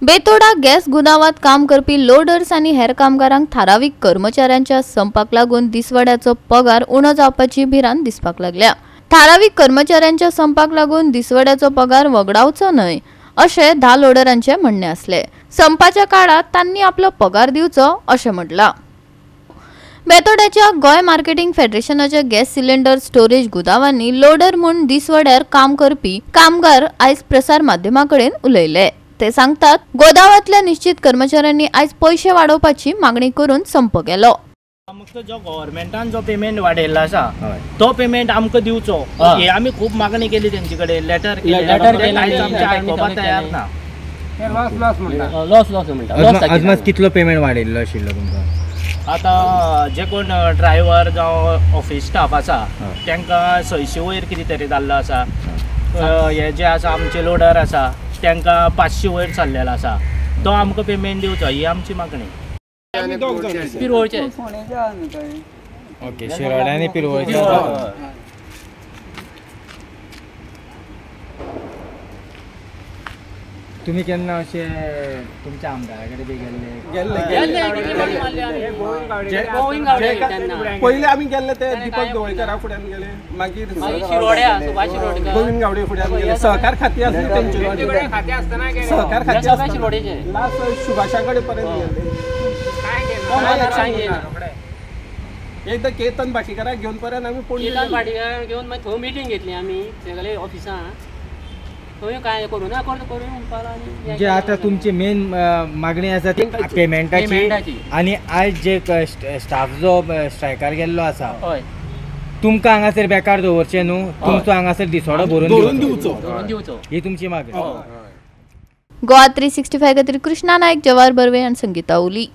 Betora gas गुदावांत काम करपी loaders आनी हेर कामगारांक थारावीक कर्मचाऱ्यांच्या संपाक लागून दिसवड्याचो पगार उणो जावपाची भिरांत दिसपाक लागल्या. थारावीक कर्मचाऱ्यांच्या संपाक लागून दिसवड्याचो पगार वगडावचो न्हय अशें 10 लोडरांचे म्हणणें आसलें. संपाच्या काळांत तांणी आपलो पगार दिवचो अशें म्हटलां. बेतोड्याच्या गोंय मार्केटिंग फेडरेशनाच्या गॅस सिलिंडर स्टोरेज गुदावांनी लोडर म्हूण दिसवड्यार काम करपी कामगार आयज प्रसार माध्यमां कडेन उलयले. ते सांगतात, गोदावांतल्या निश्चित कर्मचाऱ्यांनी आयज पयशे वाडोवपाची मागणी करून संप केलो. आमकां जो गव्हर्मेंटान जो पेमेंट वाडयल्लो आसा तो पेमेंट आमकां दिवचो हे आमी खूब मागणी केली तेंचे कडेन, लेटर केलें, आमचें आयकुपाक तयार ना. लॉस लॉस म्हणटा. अदमास कितलो पेमेंट वाडयल्लो आशिल्लो तुमकां? आतां जे कोण ड्रायव्हर जावं ऑफिस स्टाफ आसा तांकां 600 वयर कितें तरी जाल्लो आसा. हे जे आसा आमचे लोडर आसा तांकां 500 वयर चल्लेलो आसा, तो आमकां पेमेंट दिवचो ही आमची मागणी. पिरवळचे ओके, शिरोड्या आनी पिरवळचे. तुम्ही केन्ना अशे तुमच्या आमदारा कडेन बी गेल्ले? पयले आमी गेल्ले ते दीपक ढवळीकरा फुड्यान गेले, मागीर गोविंद गावडे फुड्यान गेले, सहकार खाती आसली तेंचे, सहकार खाती आसली, लास्ट सुभाषा कडेन पर्यंत गेले. एकदां केतन भाटीकाराक घेवन पर्यंत आमी पणजे, केतन भाटीकाराक घेवन मागीर थंय मिटींग घेतली आमी सगळे ऑफिसान. काय करू ना करू म्हणपाक. जे आता तुमची मेन मागणी आसा ती पेमेंटाची, आनी आयज जे स्टाफ जो स्ट्रायकार गेल्लो आसा तुमकां हांगासर बेकार दवरचें न्हू, तुमचो हांगासर दिसवडो भरून दिवचो ही तुमची मागणी. गोवा 365 खातीर कृष्णा नायक, जवाहर बर्वे आनी संगीता उली.